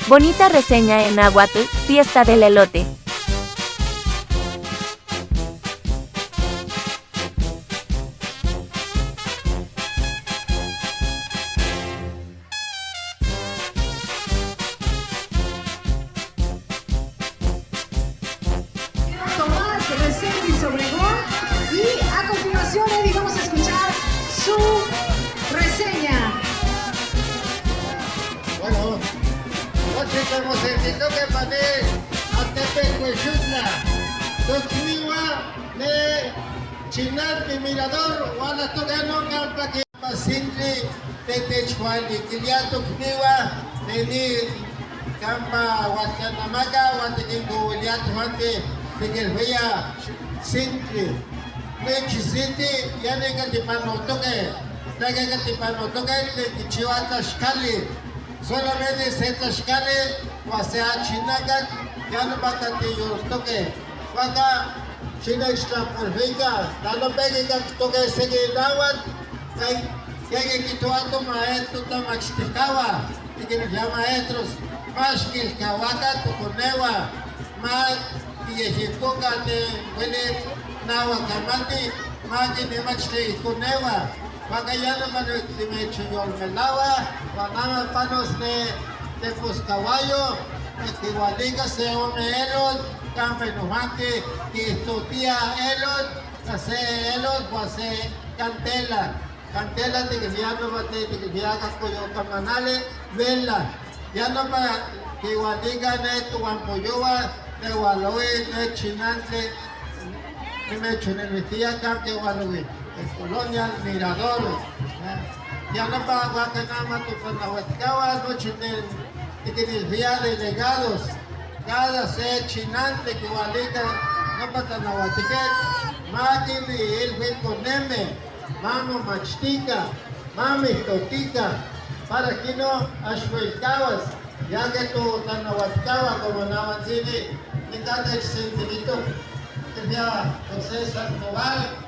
Bonita reseña en náhuatl, Fiesta del Elote. Tomás Reséndiz Obregón y a continuación, Eddie, vamos a escuchar su reseña. Bueno, noche como se que pane Atepecuexutla, Tocniwa ne Chinalpi Mirador, Guanatocano Campa que Pasintli Tetechuali, Kilia Tocniwa Neni Campa Guatanamaca, Guatequinco Juante, Tequelhueya Sintli, Nechisinti, Yani Catipanotoque, Taque Catipanotoque, Tequichihuata Tlaxcali. Solamente se tlaxcali, o sea chinaca, ya no va a toque. Waka, china ixtlapolvica, talo pegue toque se náhuatl, que quituato maestro tamachticawa, y que nos llama maestros, más que el cahuaca tucunewa, más y ejicoca te huele nahuacamati, más que nemachti cunewa. Waka ya no mechuyolmelawa, wanama panos de Tepozcahuayo, Tihualica se ome elot, campe nojante, tistotia elot, se elot, se cantela. Cantela tiquiliano bate tiquiliaca coyocamanale, vela. Ya no para Tihualica ne tuampoyoa, tehualoe ne chinantle, ni mechunemitia campe gualoe. El Colonia Mirador. Ya no para Guacanama, Tupanahuatcawa, noche de delegados, cada se chinante que gualica, no patanahuatiquet, máquina y el coneme, mamo machtica, mami totica, para que no ashhuelcawas, ya que tu tanahuatcawa como nahuatzini, ni cada exentilito, que ya José Sandoval.